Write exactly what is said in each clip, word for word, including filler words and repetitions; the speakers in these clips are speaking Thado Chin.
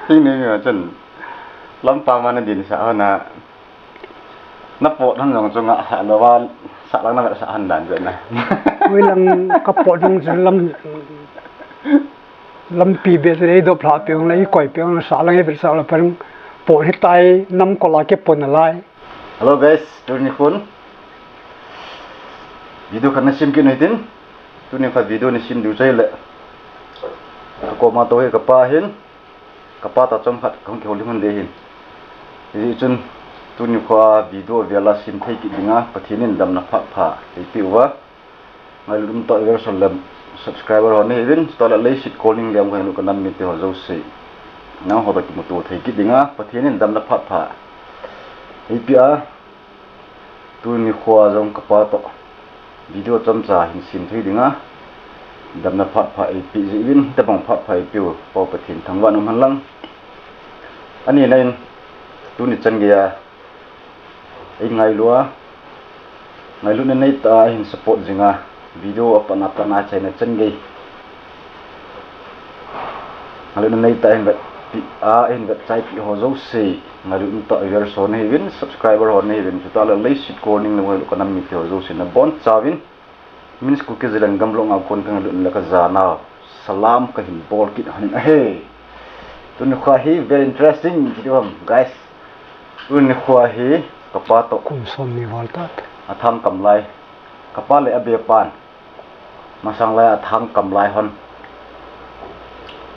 Thing ni mi chun lampa ma na din sa hon a. Na pot hon jong chu nga sa lo va sa lang na sa hon dan chu na. Ui lang ka pot hon chu lam lampi be se dop hla pe hon la i koi pe hon sa lang e be sa la pen pot hi tai nam ko la ke pon lai. Hello guys, tuni khun video khat na sim kit u hitin. Tuni kha video ni sim diu chai le. Ka koma to hi ka pa hin, ka pa ta chom khat ka hung kihoulim hon de hin. Hijeh chun tuni kha video vela sim thei kit dinga Pathen in damna phat pha eipeh uva. Ngailut um tah viewers ho le subscriber ho nahiuvin, chutah le leiset kol ning lem ngailut ka nam mite ho jouse. Nangho toh kimuto thei kit dinga Pathen in damna phat pha eipeh a. Tuni kha jong ka pa toh video chomcha hin sim thei dinga damna phat pha eipeh jeh uvin, tabang phat pha eipeh u Pa Pathen thangvah in um hen lang. Ani na in tuni chan geiya ei ngailu a, ngailutna nei tah a hin support jinga video a pat a pat a chaina chan gei. Ngailutna nei tah a hin vet pi a hin vet chai pi ho jouse, ngailut um tah viewers ho nahiuvin, subscriber ho nahiuvin, chutah le leiset kol ning le ngailut ka nam mite ho jouse na bonchauvin, Min's Kuki Zalengam long a kon ka ngailut le ka jana salam ka hin bol kit hon in ahi. Tuni kha hi very interesting video ham guys. Tuni kha hi ka pa toh kum som ni val ta. A thangkam lai. Ka pa le a be pan. Masang lai a thangkam lai hon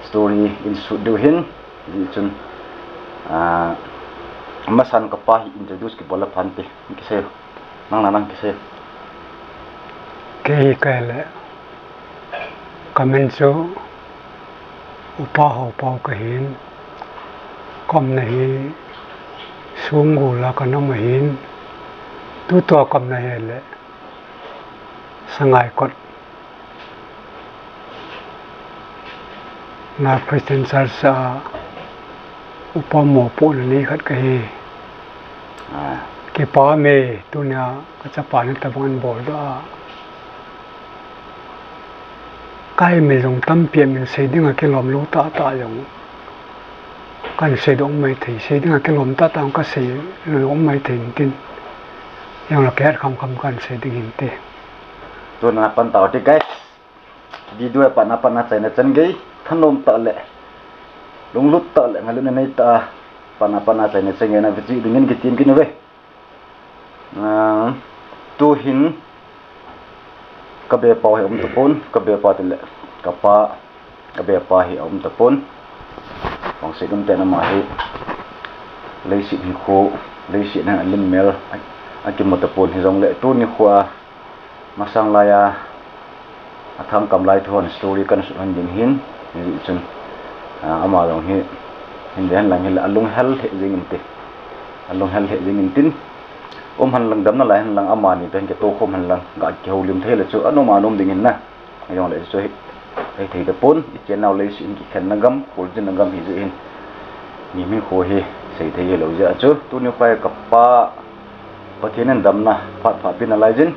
story in sut diu hin, hijeh chun, ah, masan ka pa hi introduce kibol le phan te, kisei, nang na nang kisei. Kei hi kei le, ka min chu Upa Haopao ka hin, ka umna hi Songgol a ka nam ahin, tutua ka umna hi le, Sangaikot na Christian Church a upa mopohna nei khat ka hi. Ah. Kipa me, tunia ka chapa na tabang an bol doh a. Ka hi mi jong tampi a min sei dinga kilom lou tah tah jong. Kan sei dong mai thei, sei dinga kilom tah tah ka sei lou dong mai thei intin. Jong la kihat kham kham kan sei ding inte. Tuna pan tau te guys. Video a pat a pat a chaina chan gei. Thanom tah le. Lunglut tah le. Ngailutna nei tah a. Pat a pat a chaina chan gei na video dingin kitim kit uve. Ah, tu hin ka be pa hi um tapon, ka be pa tile, ka pa, ka be pa hi um tapon. Bangsi dum te na ma hi, leiset hi khu, leiset na lim mel, a, a kimu tapon hijongle, tuni khu a, masang lai a, A thangkam lai thu hon story kan sut hon ding hin, hijeh chun, ah, ama jong hi, hin ve hen lang hi, a lunghel lheh jeng inte. A lunghel lheh jeng intin. Um hen lang damna lai hen lang amani toh hin kitoh khom hen lang, ga kihoulim thei le chu, anom anom ding hin na. Ahijongle chu hi, hithei tapon, i channel leiset hin kikhenna gam, kholjinna gam hijeh hin. Mi min kho hi, sei thei hilou jeh a chu, tuni khu a ka pa, Pathen in damna, phat pha peh nalai jin,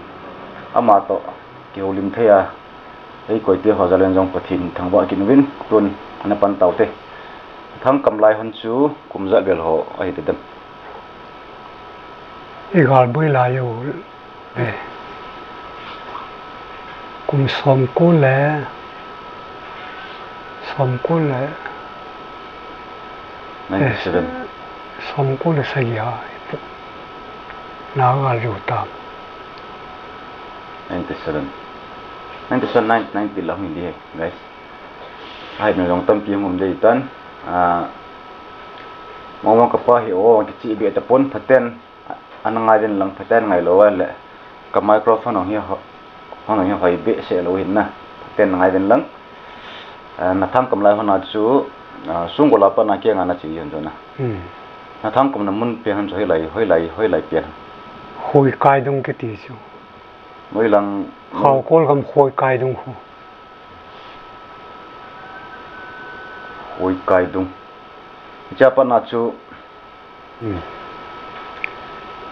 ama toh, kihoulim thei a, ei koite ho jal in jong Pathen thangvah kit uvin, tun ana pan taute. Thangkam lai hon chu kum ja vel ho ahi tadem. I galboi lai u le. Kum somko le, somko le. Ninety-seven. Somko le sagi a, i pu. Na ga ju ta. Ninety-seven. Ninety-seven, nine, ninety la hung hi di he, guys. Ahai na jong tampi hung um dei tan. Ah, mong mong ka pa hi o, kichi be tapon phaten. Ana ngai den lang phaten ngai lou a le. Ka microphone hung hi ho-, hung hi hoi be se lou hin na. Phaten ngai den lang. Ah, na thangkam lai hon a chu, ah, Songgol a pat a kei nga na chi yon chu na. Hmm. Na thangkam na mun pen hon chu hoilai, hoilai, hoilai pen. Hoikaidung kiti chu. Hoilang. Haokol gam Hoikaidung khu. Hoikaidung. Cha pat a chu. Hmm.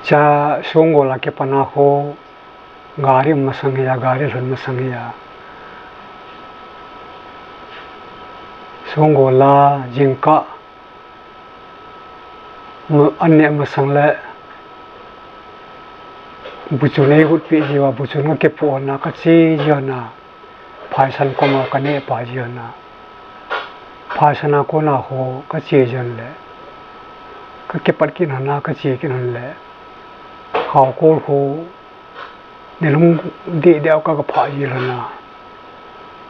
Cha Songgol a kipat a khu. Gari masang hi a, gari lhun masang hi a. Songgol a jingkah Mu-, an neh masang le, buchun ei hutpeh jiu a, buchun ka kipoh na, ka che jiu na, phaisan koma ka neh pai jiu na, phaisan a kona ho ka che jiu le, ka kipat kit hon a, ka che kit hon le, Khaokol ho nilhum deh deh a ka, ka phah jil hon a,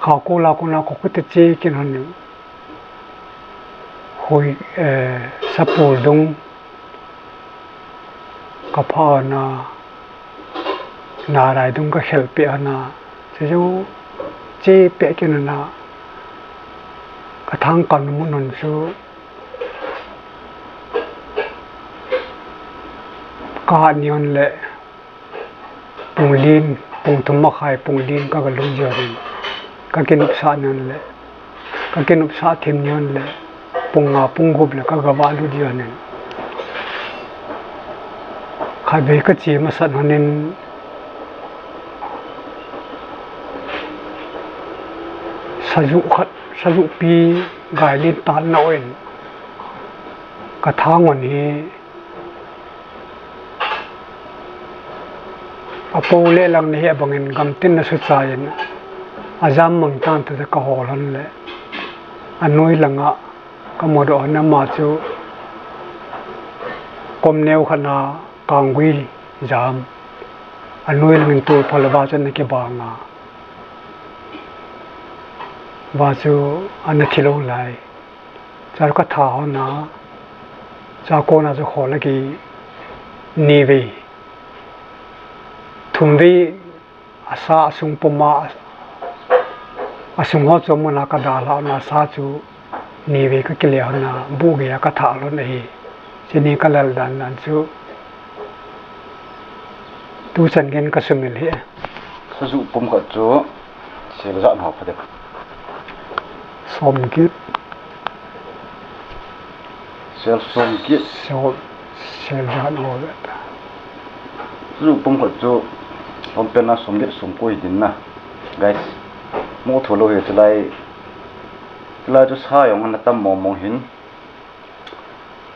Khaokol a kona ka khut a che kit hon in, hui, eh, sapul dung ka phah hon a, narai dung ka khel peh hon a, che jou che peh kit hon a, ka thangkam na mun hon chu ka hat ni hon le, pung li, pung thum makhai, pung li ka ga lut jiu hin, ka kinopsah ni hon le, ka kinopsah thim ni hon le, pung nga, pung gup le ka ga vah lut jiu hin. Khatvei ka che masat hon in, sajuh khat, sajuh pi gai lin tan na o in, ka thang hon hi, apo le lang na hi abang in gamtin na suchai in, ajam mang tan ta ka hol hon le, anoi lang a ka mudoh hon a, ama chu kom neo khat na kanggui jam, anoi lang in tol phal a va chu ana kibang a, va chu ana thi lou lai. Chua ka that hon a, chua kona chu khol a ki ni vei, thum vei, asa asung pum a, asung ho chu mun a ka dalha hon a, sa chu ni vei ka kile hon a, buh gei a ka that lhon ahi. Chuni ka lal dan dan chu tuchan geiyin ka sumil hi. Sajuh pum khat chu sel ijat ho pha dem? Som get. Sel som get. Som, sel ijat ho le. Sajuh pum khat chu hom pen a som get som ko hi din na. Guys, mu thei lou hi, chulai, chulai chu sa jong ana tam mong mong hin.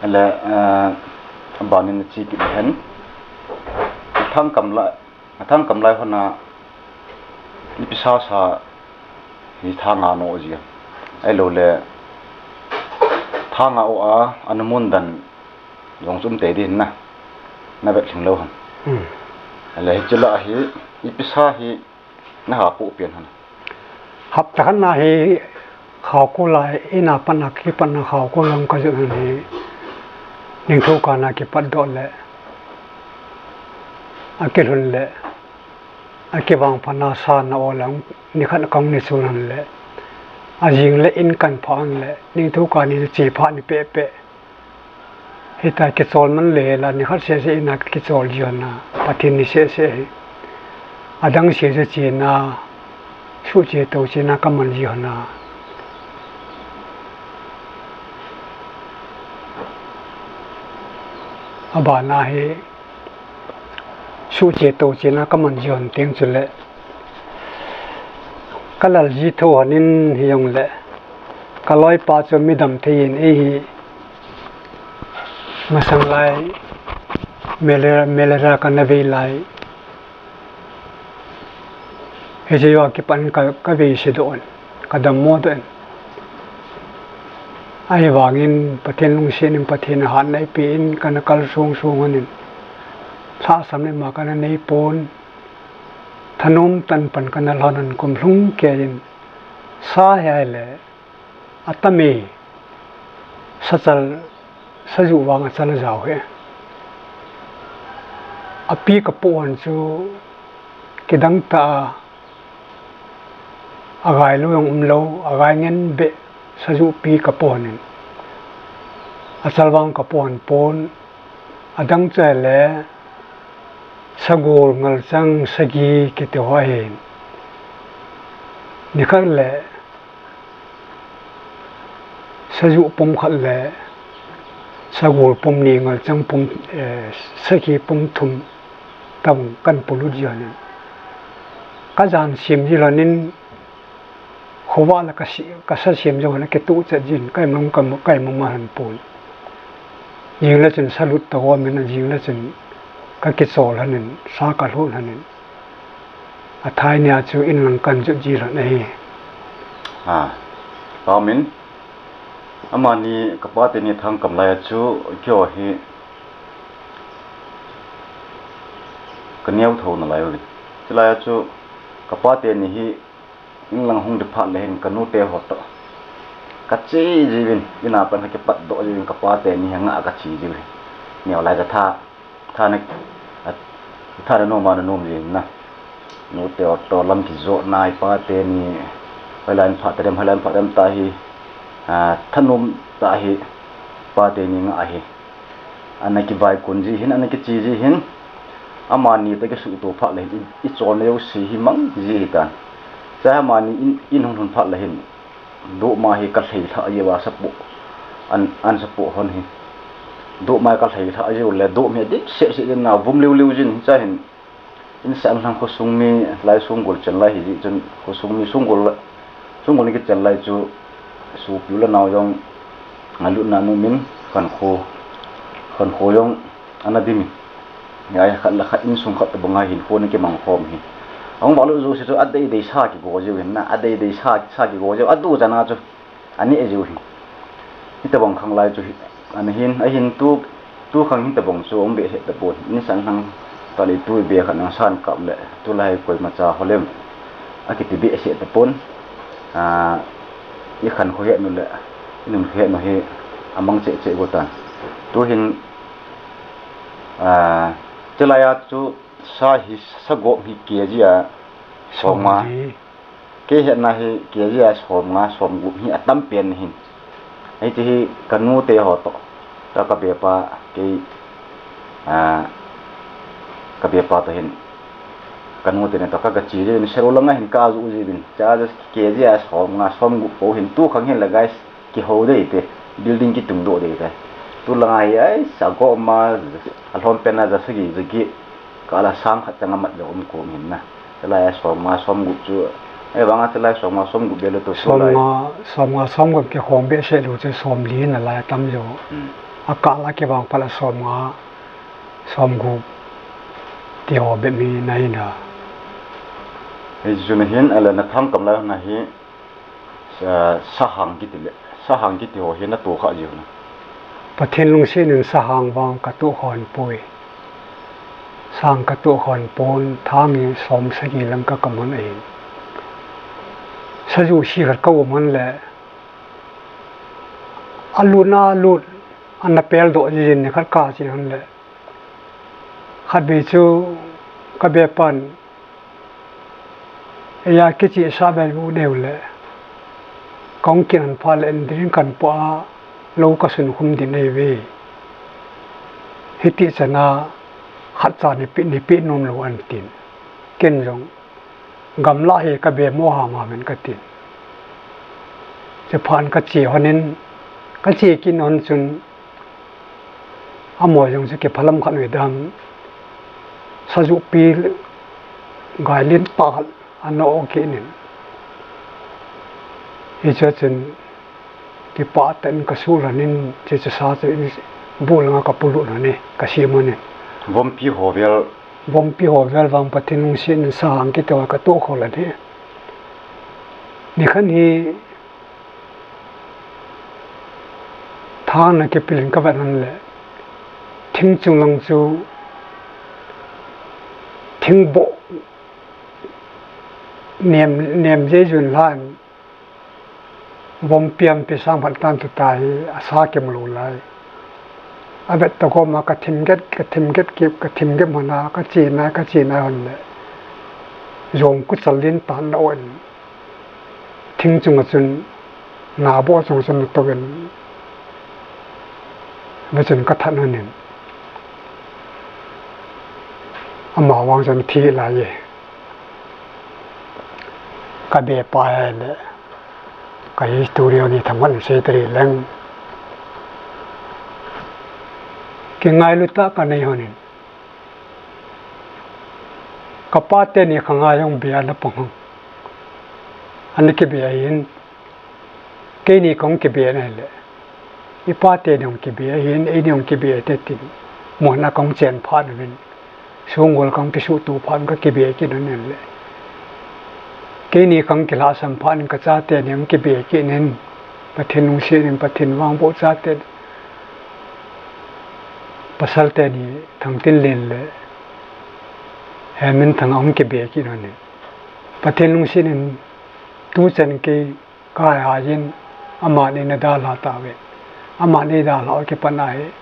Ale, eh, aban in na che kit hen. Thangkam lai, athangkam lai hon a, ipi sa sa hi thang a no ji. Ahilou le, thang a o a, ana mun dan jong chu um tei ding na, na vet lhing lou hon. Hmm. Ale, hiche lah hi, ipi sa hi, na ha pu pian hon. Hapta khat na hi Khaokol a, in a pat na, kipat na Khaokol lang ka jot hon hi, ningthou kana kipat doh le, akilhun le, akivang phat na sa na o lang, nikhat kong ni sun hon le, ajing le in kan pha hon le, ningthou ka ni che pha ni peh peh. Hitia kichol man le la, nikhat seh seh in a kichol ji hon a, Pathen ni seh seh hi. Adang seh seh chen a, suh che tou chen a ka man ji hon a. Aban a hi, suh che tou chen a ka man ji hon teng chule, ka lal ji tho hon in hi jong le, ka loipa chu midam thei in ei hi, masang lai, malaria, malaria kana vei lai. Hiche jou a kipat in ka, ka vei se doh in, ka dammo doh in. Ahivangin Pathen lungset in Pathen in hatna eipe in kana kal song song hon in. Lhahsam le ma kana nei pon. Thanom tah in pan kana lhon hon kum lhung kei in. Sa hi ahile, atam e, sa chal, sajuh vang achal ajao hi. Api ka poh hon chu kidang tah a, agai lou jong um lou, agai ngen beh, sajuh pi ka poh hon in. Achal vang ka poh hon pon, adang chu ahile, sagol ngalchang sagi kiti ho ahin. Nikhat le, sajuh pum khat le, sagol pum ni, ngalchang pum, eh, sagi pum thum tabang kan polut ji hon in. Ka jan sem ji lhon in, khovah la ka si-, ka sa sem ji hon a kituh chet jin, ka imum ka mu-, ka imum a hon pon. Jing le chun salut tah a min a jing le chun ka kichol hanin, sa ka lhut hanin. A thai nia chu in lang kan jut ji lhon ahi. Ha. Amin. Amani ka pa teni Thangkam lai a chu kio hi ka neo tho na lai uvin. Chulai a chu ka pa teni hi in lang hung di phat le hin ka nu te ho to ka chi jiuvin, ina pan ka kipat doh jiuvin, ka pa teni hi nga ka chi jiuvin. Neo lai ka tha Tha na, a, tha na nom a na nom jin na. Nu te ho to lam kijo na i pa teni, hoilai in phat dem, hoilai in phat dem ta hi, a, thanom ta hi, pa teni nga hi. Ana kivai kun ji hin, ana kichi ji hin, amani ta kisuhto phat le hin, i, i chol na jouse hi mang ji hi tan. Cha amani in, in hung lhun phat le hin, Dohma hi ka lhei lha jeh uva sapoh, an, an sapoh hon hi. Dohma hi ka lhei lha jeh u le, dohma hi dim seh seh jin na, vum liu liu jin, cha hin, in sang lhang khosung mi, lai songgol chan lai hi jeh chun, khosung mi songgol, songgol ni kichan lai chu, sopi u le nao jong, a lutna nu min, khankho, khankho jong, ana dim in. Ngai khat le khat insung khat tabang a hinkho ana kimang khom hi. Ahung valut jouse chu adeidei sa kigo jiu hin na, adeidei sa, sa kigo jiu, adu chana chu aneh jiu hin. Hitabang khanglai chu hi, ana hin, ahin tu, tu khang hitabang chu um behseh tapon. Insang lhang tah le tu be khat nang san kap le, tulai koimacha holem. Akiti behseh tapon. A, i khankho het nu le, i nun het nu hi, amang cheh cheh go tan. Tu hin, A, chulai a chu sa hi, sa gop hi K G a som nga. Som li. Kei hetna hi K G a som nga, som gup hi atam pen hin. Hiche hi ka nu te ho to. Ta ka bepa kei, a, ka bepa to hin. Ka nu te ne to ka, ka chi jin, sero langa hin ka ju jin. Cha K G a som nga, som gup po hin tu khang hin la guys. Kihou dei te, building kitung doh dei te. Tulanga hi, ai, sa gop ma, alhom pen a ja sagi, ja gi, kala sang khat chang a mat jo um kom hin na. Chulai a som nga, som gup chu, ai, vang a chulai som nga, som gup bel to som tulai. Nga, som nga, som gup kihom behseh lou chu som li na lai tam jo. Hmm. A kala kivang phat a som nga, som gup, ti ho bep mi na hin na. Hei chu na hin, ala na Thangkam lai na hi, Sa-, sahang kiti le, sahang kiti ho hi na toh kha jiu na. Pathen lungset in sahang vang ka toh khon poi. Sahang ka toh khon pon, thang hi som sagi lang ka kam hon ahin. Sa jouse khat ka um hon le, alut na lut, ana pel doh jin ni khat ka chi hon le. Khatvei chu ka bepan, eia kichihsah vel u deu le, kong kin an pha le en ding kan pua lou ka sun khum din ei ve. Hiti chana khat cha ni pi, ni pi nom lou an tin. Ken jong gamla hi ka be mo ham ham in ka tin. Chuphat ka che hon in, ka che kin hon chun, Amaho jong chu kiphalam khat ve dam, sajupi gailin tah khat ana o kit in. Hiche chun kipah tah in ka suhlan in, hiche sa chu in bu langa ka polut lhon e, ka sem lhon e. Vompi ho vel. Vompi ho vel vang Pathen lungset in sahang kiti ho ka toh khol lhon e. Nikhat hi Thang ana kipil in ka vet lhon le, thing chunglang chu thingboh nem, nem jejun lhan, vompi pi sang phat tan tu ta hi, asa kimu lou lai. Avet tah koma ka thim get, ka thim get kip, ka thim get mana, ka che nai, ka che nai lhon le, jong kuchal lin tah ana o in. Thing chunga chun, naboh chunga chun atou in, vachun ka that lhon in, ama vang chun thi lai e. Ka bepa hi le, ka history ni themkhat sei tari leng. Kingailu tah ka nei lhon in. Ka pa teni khang a jong be ana pang hang. Ana kibe ahin, keini kong kibe na le. Ipa teni hung kibe ahin, eini hung kibe te tin. Mun a kahung chen phat uvin. Songol kahung kisuhto phat un kakibe kit un le. Keini kahung kilhahsam phat un kachate ni hung kibe kit in. Pathen lungset in, Pathen vangboh chate. Pasal teni Thangtinlen le Heminthang ahung kibe kit un. Pathen lungset in tuchan kei Kahai hai in, amani ana dalha tauve. Amani dalha u kipat na hi,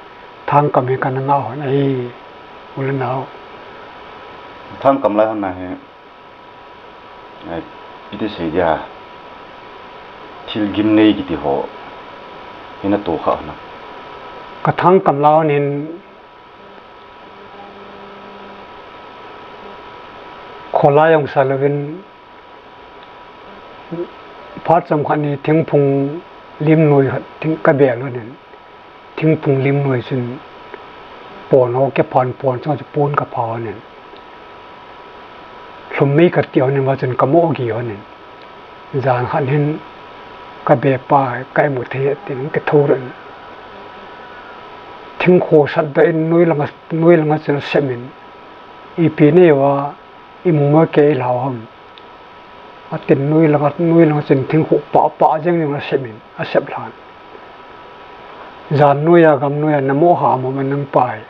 Thangkam hi kana ngah hon ahi, u le nao. Thangkam lai hon na hi, eh, iti sei dia, thil gimnei kiti ho, hi natoh kha hon na. Ka Thangkam lai hon hin, Kholai jong sa louvin, phat chomkhat ni thingphung lim noi khat thing ka bel lhon in, thingphung lim noi chun pon ho kiphan pon chun pon ka pha lhon in, lhum mei ka ti lhon in, va chun ka mo gi lhon in, jan khat hin ka be pa ka imu thei tin ka tho lhon in, thingkho sat da in noi langa, noi langa chun sem in, ipi nei va, imu mo kei lhau ham. Atin noi langa, noi langa chun thingkho pa, pa jeng jeng asep in, asep lhan. Jan noi a, gam noi a, na mo ham ham nang pai.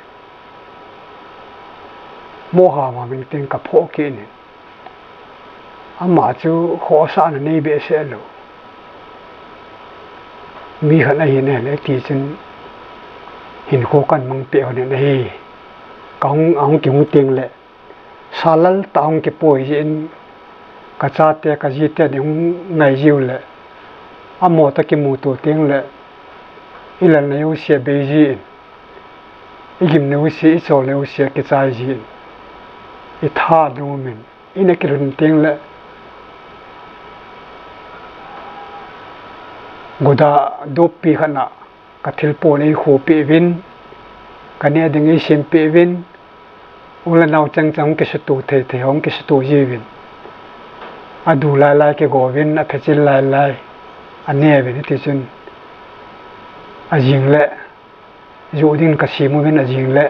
Mo ham ham in tin ka pho kit in. Ama chu khohsahna nei behseh lou. Mi khat ahi nale ti chun hinkho kan mang peh lhon in ahi. Ka hung, ahung kihung teng le, Sa lal tah hung kipoi jin, ka chate, ka jite ding hung ngai jiu le, amaho toh kimuto teng le, i lalna jouse abei jin, i gimna jouse, i cholna jouse akichai jin, i tha dum in, i na kilhun teng le, goda doppi khat na, ka thil pon eikhopi uvin, ka neh ding eisem pi uvin, u le nao chang chang kisuto thei thei hung kisuto jiuvin. Adu lai lai kigo uvin, aphechil lai lai ane uvin, hiti chun ajing le, joh ding ka sem uvin ajing le,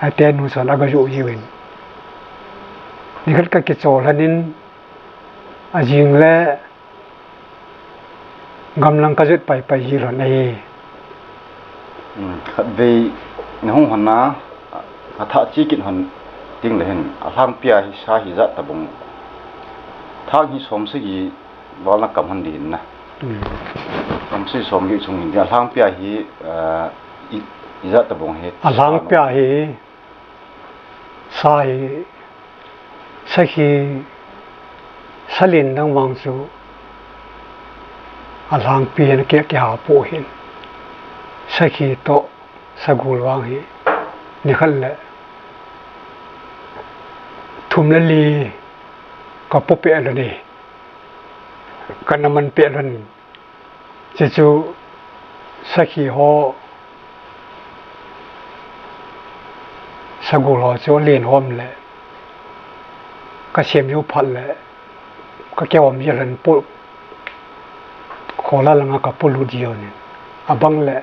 ate nu chun aga joh jiuvin. Nikhat ka kichol lhon in, ajing le, Gamlang ka jot pai pai ji lhon ahi. Um, khatvei na hung lhon na, athah chi kit lhon teng le hin, alhangpia hi sa hi ijat tabang. Thang hi som sagi val na kam lhon ding na. Um. Som sagi som li chung hin, alhangpia hi, ah, i, ijat tabang hi. Alhangpia hi, Sa hi, sakhi, sa len dang vang chu alhangpi hin ki, kiha po hin. Sakhi toh, sagol vang hi, nikhat le thum le li ka po peh lhon in, ka na man peh lhon in. Chuchu sakhi ho, sagol ho chu alen hom le, ka sem jou phat le, ka kihom ji lhon po, khola langa ka po lut ji lhon in. Abang le,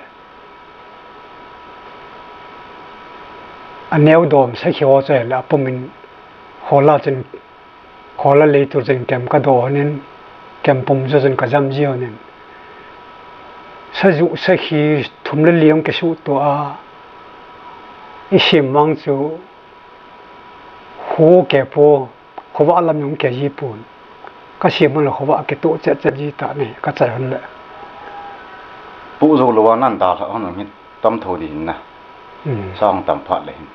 aneo dom sakhi ho chu le, apum in khola chun Khola lei tur chun kem ka do lhon in, kem pum chu chun ka jam ji lhon in. Sa ju, sakhi thum le li hung kisuhto a, i sem vang chu, kho ke po, khovah lam hung ke ji pon. Ka sem lhon le khovah kitoh chet chet ji ta ne, ka chai lhon le. Pu jou lou a nan dalha lhon hi tam tho ding hin na. Um. Sa hung tam phat le hin.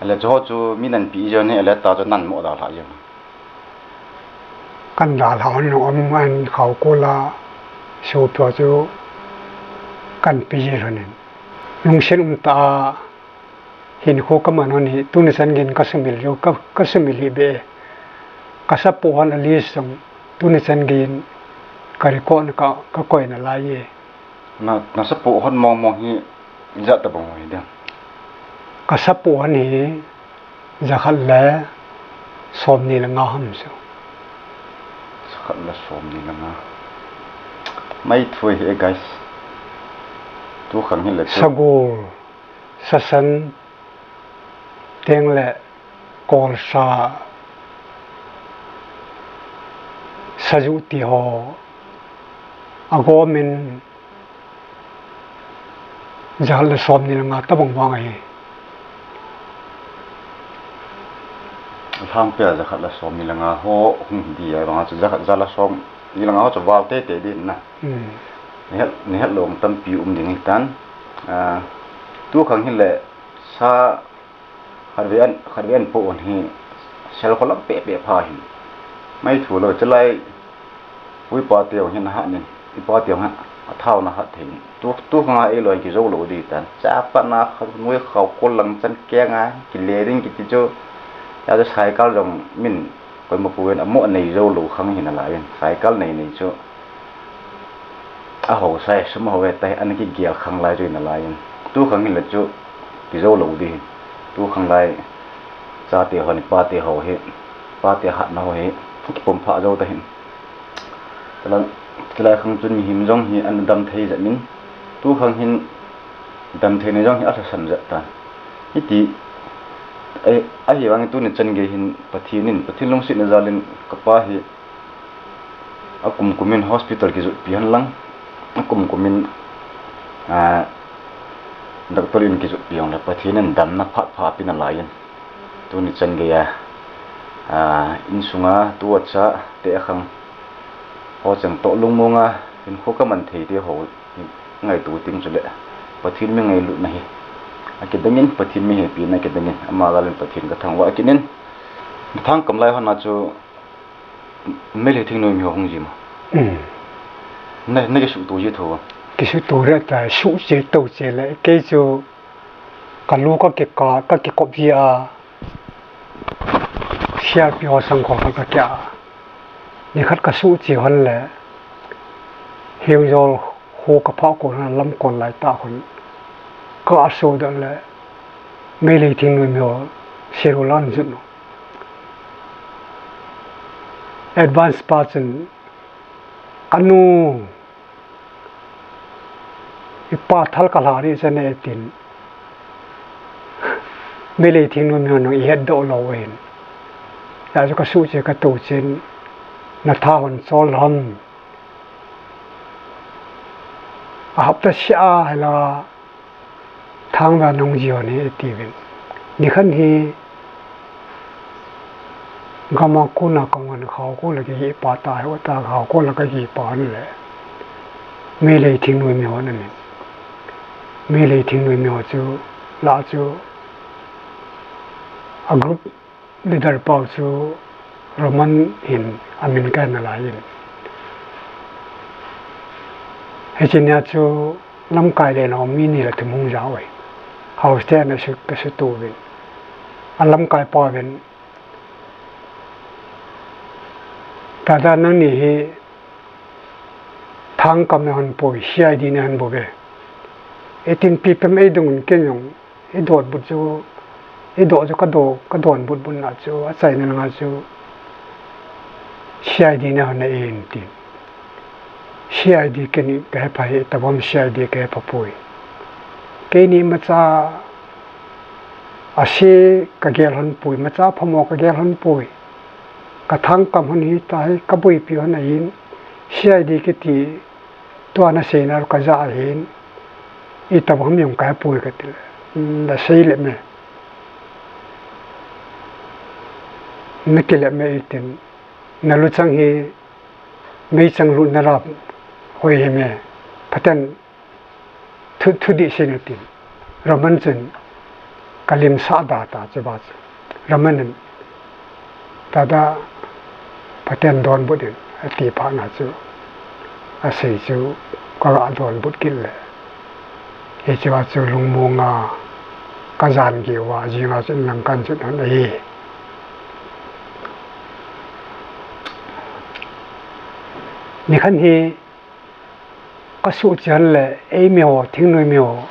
Ale chu ho chu mi nan pe ji lhon in, ale ta chu nan mo dalha ji lhon. Kan dalha lhon in, um, an khao ko la, so pho chu kan pe ji lhon in. Lungset um tah a hinkho ka man lhon hi, tuni chan geiyin ka sumil jou, ka, ka sumil hih beh. Ka sa po lhon a list jong, tuni chan geiyin ka record ka, ka koi nalai e. Na, na sa po lhon mong mong hi ijat tabang hi ding. Ka sa po lhon hi jakhat le somni le nga ham chu. Jakhat le somni le nga. Mai thui hi, guys. Tu khang hi le tu. Sagol, sasan, teng le, kolsa, saju ti ho, agomin, jakhat le som ni le nga tabang vang ahi. Lhangpia jakhat le som ni le nga ho hung hi di ai vang chu jakhat, jakhat le som ni le nga ho chu val tete din na. Hmm. Ni het, ni het lou tampi um ding hi tan. Ah, tu khang hi le sa khatvei an, khatvei an po on hi sel kholam pe pe pha hin. Mai thu lo chalai. Ui pa teu hin hat nin. I pa teu ha. A thau na hat thei. Tu, tu khang a ei loi kijo lo di tan. Cha pa na kha nui khau kol lang chan ke nga. Kile ding kiti chu. Ya chu cycle jong min koima pu in amo nei jo lo khang hin a lai in. Cycle nei nei chu. A ho sai sum ho ve tai an kigel khang lai chu in a lai in. Tu khang hin le chu kijo lo di hin. Tu khang lai chate ho ni pate ho hi. Pate hatna ho hi. Kipom pha jo ta hin. Chalai, chalai khang chun mihem jong hi an dam thei jat in. Tu khang hin dam thei na jong hi a lhasan jat ta. Hiti, ai, ahivangin tuni chan gei hin Pathen in, Pathen lungsetna jal in ka pa hi a kum kum in hospital kijotpi hen lang, a kum kum in, ah, doctor in kijotpi jong le Pathen in damna phat pha pe na lai in. Tuni chan gei a, ah, insunga tu a cha te a khang ho chang toh lungmonga hinkho ka man thei te ho ngaito ting chu le Pathen mi ngailutna hi a kidang in, Pathen mi hepina kidang in, ama jal in Pathen ka thangvah kit in. Thangkam lai hon a chu Meitei thingnoi mi ho hung ji mo. Hmm. Na, na kisuhto ji tho. Kisuhto re ta, suh che to che le, kei chu ka lu ka kika, ka kikop ji a. Siapi ho sang kho ka kia. Ni khat ka suh che hon le. Hiu jol khu ka pha ko na lam kon lai ta hon. Ka a so da le. Meitei thingnoi mi ho seru lan jun no. Advance pa chun, "Ka nu, i pa thal ka lha ri chane," tin. Meitei thingnoi mi hon i het doh lou hin. Ya chu ka suh che ka to chen, "Na tha hon chol lam. A hapta sia hela." Thangvah nung ji hon hi, ati uvin. Nikhat hi, gam a kona ka ngon khao ko la kihi pa ta, ho ta khao ko la ka hi pa hon le. Meitei thingnoi mi hon anin. Meitei thingnoi mi ho chu, la chu, a group Leader pau chu Roman hin a min ka na lai in. Hiche nia chu lamkai le no mi ni le thum hung ja oi. House te na su, ka su tu vin. A lamkai pa vin. Tada nang ni hi Thangkam na hon poi, C I D na hon bo ve. Eighteen P P M ei dung un ken jong. I dot but chu, i dot chu ka do, ka don but but na chu, a chaina langa chu C I D na hon na in tin. C I D kei ni ka hepha hi, tabang C I D ka hepha poi. Kei ni macha a se ka gel hon poi, macha phamo ka gel hon poi. Ka Thangkam hon hi ta hi, ka boipi hon a hin, C I D kiti, tua na seina ka ja ahin, i tabang ham jong ka pui ka ti le, "Na sei le me. Na kile me," i tin. "Na luchang hi, meichang lut na lap hoi hi me. Pathen thu, thu di sei na," tin. Roman chun ka lim sa da ta chu ba chu. Roman in, "Tada, Pathen don but in," a ti pha na chu. A sei chu ka ga don but kit le. Hiche va chu lungmong a ka jan gei uva, jing a chu lang kan chu hon ahi. Nikhat hi, ka suh chen le, ei mi ho, thingnoi mi ho,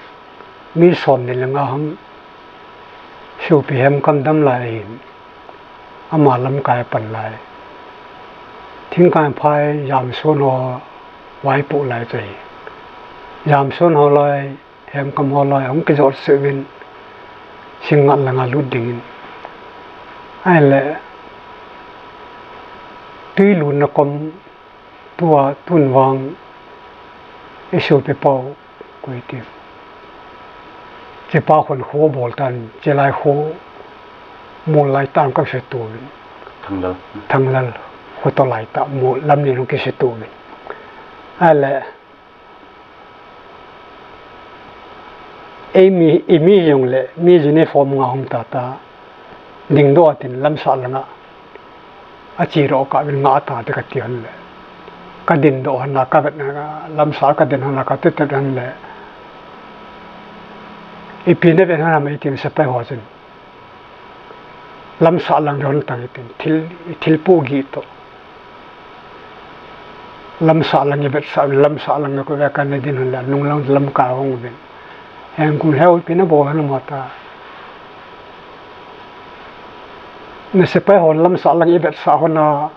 mi som ni le nga ham, supi hem kam dam lai hin, ama lamkai pan lai. Thingkai phai, jamson ho, vaipoh lai chu hi. Jamson ho lai, Hemkam ho loi hung kijot seh uvin, Singngat langa lut dingin. Ahile, tui lutna kom tua tun vang i sopi pau koi ti. Chepa khun kho bol tan, chelai kho mol lai tan ka se tu vin. Thanglal. Thanglal. Kho to lai ta mol lam ni hung kise tu vin. Ahile, Ei mi, i mi jong le, mi uniform nga hung ta ta, ding doh tin lamsah langa, a chi ro ka vin nga ta te ka ti hon le. Ka din doh hon la, ka vet na, lamsah ka din hon la, ka te te hon le. I pi ne vet hon la mai tin sepai ho chun. Lamsah lang don tang itin, thil, thil pu gi to. Lamsah lang i vetsah, lamsah lang ko ve ka ne din hon la, nung lang lam ka hong vin. Heng kum heu pi na bo hon ma ta. Na sepai hon lamsah lang i vetsah hon na,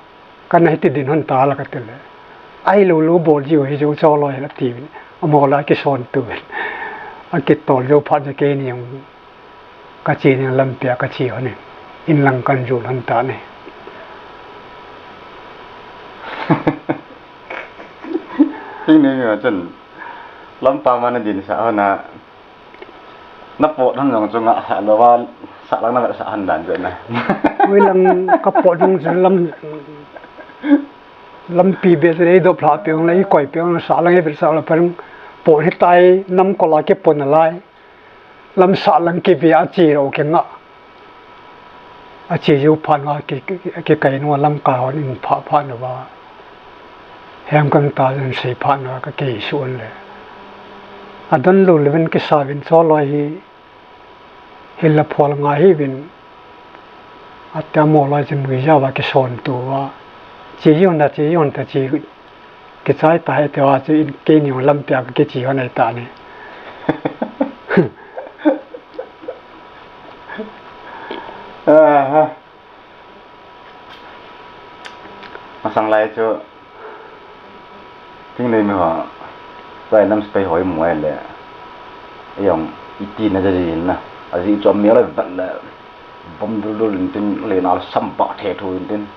ka na hiti din hon ta la ka te le. Ai lo lo bol jiu hi jo cho lo hi la ti vin. Amo la ki son tu vin. A ki tol jo phat je ke ni ang. Ka chi ding lampi a ka chi hon in, in lang kan jul hon ta ne. Hing nei mi ma chun, lampa ma na din sa hon a, na pot hon jong chu nga sa lo va, sa lang na sa hon dan chu na. Ui lang ka pot jong chu lam, lampi be chu ei dop hla pe jong le, ei koi pe jong le, sa lang ei vet sa la pa jong, pot hi tai, nam ko la ke pon a lai. Lamsah lang ki ve a chi ro ki nga. A chi ju phat nga ki, ki, ki kai nu lam ka hon in pha pha nu va. Hem kan ta jun sei pha nu ka kei su an le. A don lo le vin ki sa vin cho lo hi. Hi la phol nga hi vin. A ta mo lo jin wi ja va ki son tu va. Chi ju na chi ju ta chi Kichai ta he te wa chu in ke ni lam pia ka ke chi ho nei ta ni. Aha. Masang lai chu. Ting nei mi ho. Lai nam spai hoi mu ai le. Yong iti na ja ji na. A ji chu mi lai vat le. Bom dul dul in tin, le na sam ba the thu in tin.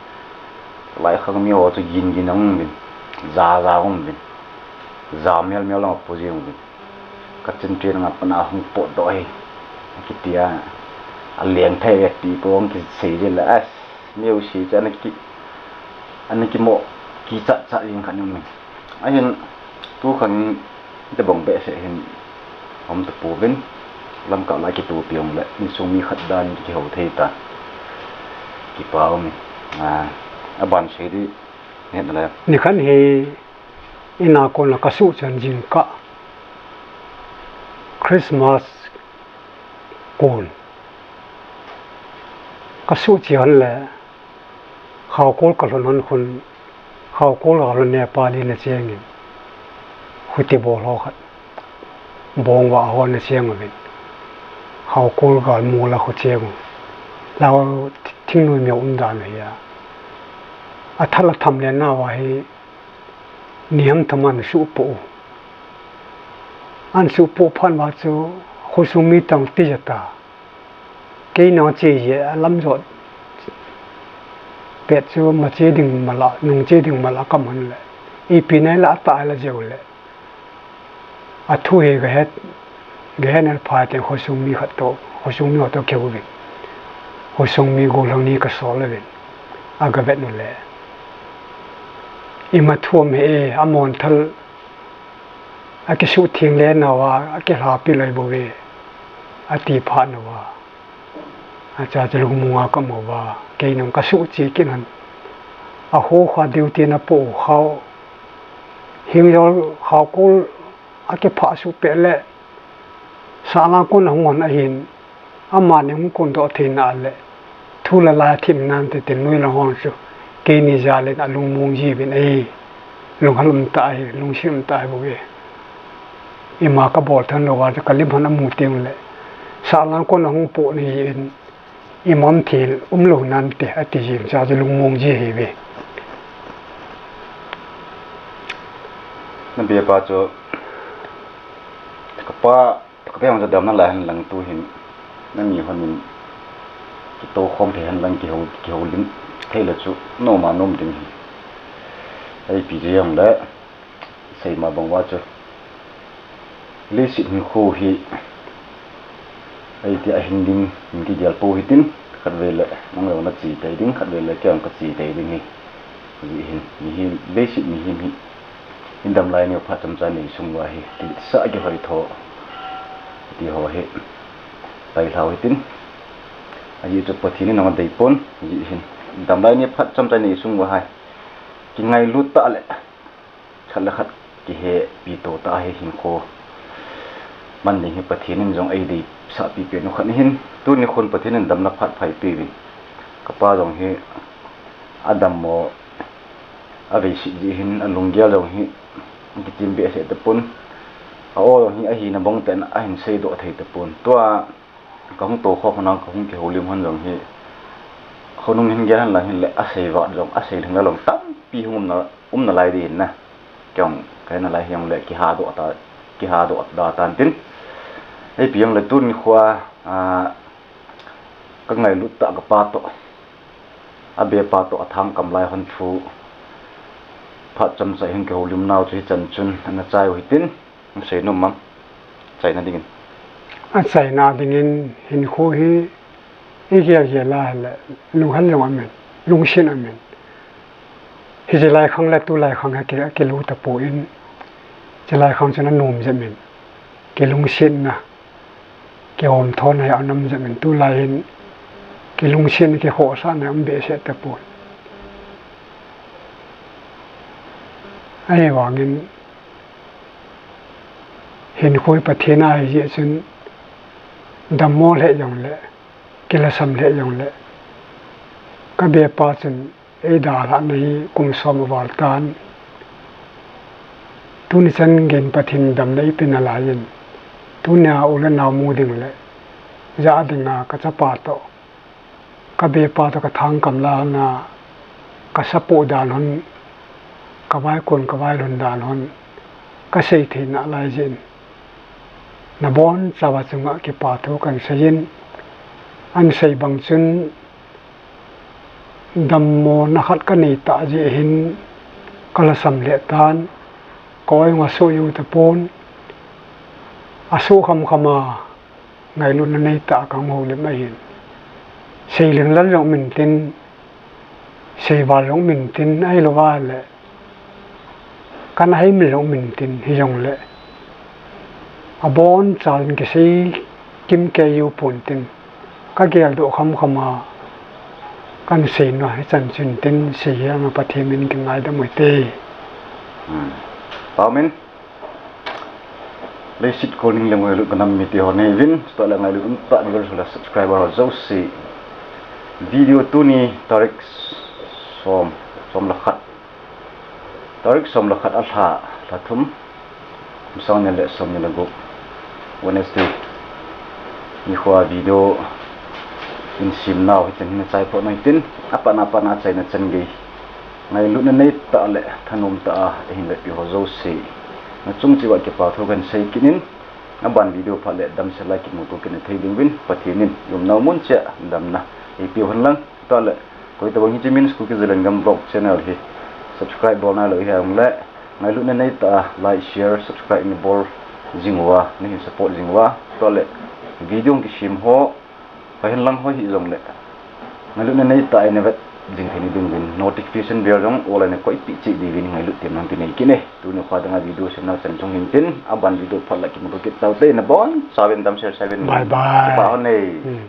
Lai khang mi ho chu gin gin ang bin. Za za ang bin. Za mial mial ang pu ji ang bin. Ka chin trin nga pana hung pot doh hi. Kitia. A leng thei ve ti ko ang ki sei je la as. Mi u si cha na ki. An ki mo ki cha cha ing khan ang bin. Ahin tu khan te bong behseh hin um ta pouvin, lamkah lai kitupi um le, insung mi khat dan kiho thei ta. Kipa um in. A, a ban sei di, het le. Nikhan hi, ina kon la ka suh chan jingkah. Christmas kon. Ka suh chi hon le, Khaokol ka lhun hon khun, Khaokol ka lhun Nepali na chengin, khuti bol ho khat, bong va ho na cheng uvin, Khaokol gal mol a khu cheng u, lao thingnoi mi um dan u hi a, a thal a tham le na va hi, ni ham tham an suh po u, an suh po phan va chu, khosung mi tang ti ja ta. Kei nang che je a lam jot pet chu ma che ding mala, nung che ding mala ka man le. Ipi nai la ta la jeu le. A thu hi ka het, ka het na pha te khosung mi khat to, khosung mi to keu vin. Khosung mi go lang ni ka sol le vin. A ka vet nu le. I ma thu am he, a mon thal A kisuh theng le nau a, a kihlapi lai bou ve, a ti phat nau a. A cha chu lungmong a ka mu va, kei nung ka suh chi kin han. A ho kha duty na po khau. Hing jol khau kul a kiphah suh peh le. Sahlang kon a hung hon ahin. Amani hung kondoh theina le, thu le la thim nante tin nui lang hon chu, keini jal in a lungmong jiuvin ahi, lunghal um tah ahi, lungset um tah ahi bou ve. Ima ka bol than lou a chu ka lim hon a mu teng le, sahlang kon a hung po ni in, imam thil um lou nante, ati jing cha chu lungmong ji ahi ve. Na bia pa chu, ka pa, Ka veng ja damna lai hen lang tu hin, nami hon in kitoh khom thei hen lang, kiho, kihoulim thei le chu nom a nom ding hi. Ipi jeh a le, seima bang uva chu, leiset hinkho hi, eiti a hin ding, hin kigel pou hitin, khatvei le, nang le na che tei ding, khatvei le kei ka che tei ding hi. Ajeh hin, mihem, leiset mihem hi, i dam lai ni phat chomcha nei sung uva hi, kiletsah, kihoi tho, ti ho hi, pai lhau hitin. Ajeh chu Pathen in ana dei pon, ajeh hin, dam lai ni phat chomcha nei sung uva hi, kingailut tah le, khat le khat kihepi to tah hi hinkho man ding hi Pathen in jong eideisah pipen u khat ahin, tuni khun Pathen in damna phat phai peuvin. Ka pa jong hi adammo, aveiset jeh hin alunggel jong hi kichim behseh tapon. A-o jong hi ahina bang tah in ahin seidoh thei tapon. Tua ka hung toh khom hon a ka hung kihoulim hon jong hi, khonung hin gel hen lang hin le, asei vat jong, asei lhing la jong tampi hung umna, umna lai ding ahin na. Kei jong, ka hina lai hi jong le, kihadoh ta, kihadoh da tan tin. Ipi jong le tuni khoa, a, ka ngailut tah ka pa toh, abepa toh athangkam lai hon thu phat chomcha hin kihoulim nau chu hichan chun ana chai u hitin. Hung sei nom am? Chaina dingin. Achaina dingin hinkho hi i gel gel a hile, lunghel jong amin, lungset amin. Hiche lai khang le tulai khang hi ki, kilu tapon, hiche lai khang chun anom jep in, kilungsetna, kiomthona hi anom jep in, tulai hin kilungsetna, kikhohsahna um behseh tapon. Ahivangin, hinkho hi Pathen a ahi jeh chun, dammo lheh jongle, kilhasam lheh jongle, ka bepa chun eidalhahna hi kum som aval tan. Tuni chan geiyin Pathen damna eipe nalai in, tunia u le nao mu ding le, jah dinga ka chapa toh, ka bepa toh ka thangkam lai hon a, ka sapoh dan hon, ka vaikon ka vailhun dan hon, ka sei thei nalai jeh in, nabonchauva chunga kipa thu kahin seiyin, ahin sei bang chun, dammona khat kanei tah jeh hin, ka lhasam lheh tan, ka oi jong asoh jou tapon, asoh khamkham a, ngailutna neitah a kahung houlim ahin. Sei lhinglel jong um intin, sei val jong um intin, ahilouva le, kana heimil jong um intin, hijongle, abonchauvin kisei kimkei jou pontin, ka geldoh khamkham a, kahin sei nau hichan chun tin, sei hel a Pathen min kingaidam u hite. Hmm. Amen. Leiset kol ning le ngailut kanam mite ho neiuvin, chutah le ngailut umtah navel le subscriber ho jouse. Video tuni tarik som, som le khat. Tarik som le khat a lha, lha thum, kum sang ni le som ni le gup, Wednesday. Nikhoa video in sem nau hitin hin chai phoh nai tin, apatna, apatna achaina chan gei. Ngailutna neitah le thanom tah a eihin vetpi ho jouse, nachung cheh uva kipa thu kahin sei kit in, aban video phat le damsel a kimuto kit na thei ding uvin, Pathen in i umnau mun cheh a damna eipe u hen lang. Chutah le, koi tabang hiche Min School Kizelenggam Vlog channel hi subscribe bol nailou hijongle, ngailutna neitah a like, share, subscribe nabol jing uva, nahin support jing uva. Chutah le, video kisem ho, Pahin lang hoi hijongle, ngailutna neitah a ina vet jing theina ding uvin notification bell jong all a ina koipeh cheh diuvin ngailut temin nang kinei kit e. Tuni khoa dinga video semna chan chung hin tin, aban video phat le kimuto kit taute, nabonchauvin damsel sel uvin. Bye bye. Kipa hon e. Hmm.